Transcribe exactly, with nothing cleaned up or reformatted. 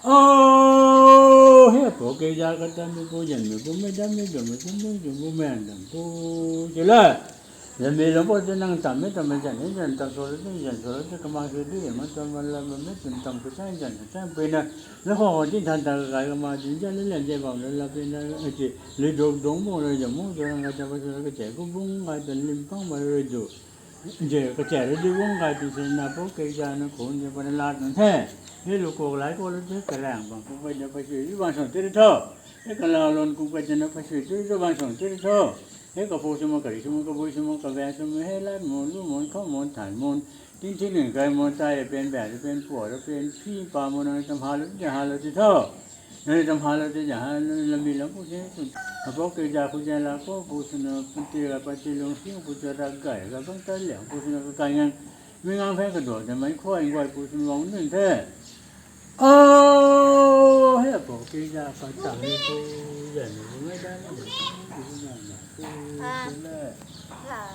Oh, he apu kei za kata mi pu zan mi pu mei dam mi zan mi pu mei zan pu mei dam pu, ti la. Zan mi lo pu ti nang tam mi tam mi zan ni zan tam so lo ti zan so lo ti kama sw di ma tam ma la ma mi tun tam ku chang zan chang pui na. La khou khou ti than ta kai kama ti zan ni lan zan bam la la pui na, ti li duk dong mo lo zan mo zan nang ka ta pa sw ka che ku bung ngai ta lim pang ma lo du. Zan ka che lo di bung ngai ti se na pu kei za na khun zan pa na la nang the. He lu kok lai kok lo ti ka lang bang ku pa da pa sw di bang song ti ri tho. He ka la lon ku pa da na pa sw ti ri tho bang song ti ri tho. He ka pu sw ma ka ri sw ma ka bui sw ma ka bang sw ma he lat mo lu mo khou mo thai mo. Ting ting ning kai mo tai pen ba pen pu pen phi pa mo na tam ha lo ti ha lo ti tho. Nang tam ha lo ti zan ha lo lam mi lam pu se tun. Apu kei za ku zan la pu pu sw na pu ti la pa ti lung sing pu ti ra gai ga bang ta liang pu sw na ka kai ngan. Mi ngang phe ka duak ta mai khou ai guay pu sw na bang ning the. Oh, he apu kei za ka tam mi pu zan mi pu mei dam mi zan pu mei dam pu, ti la.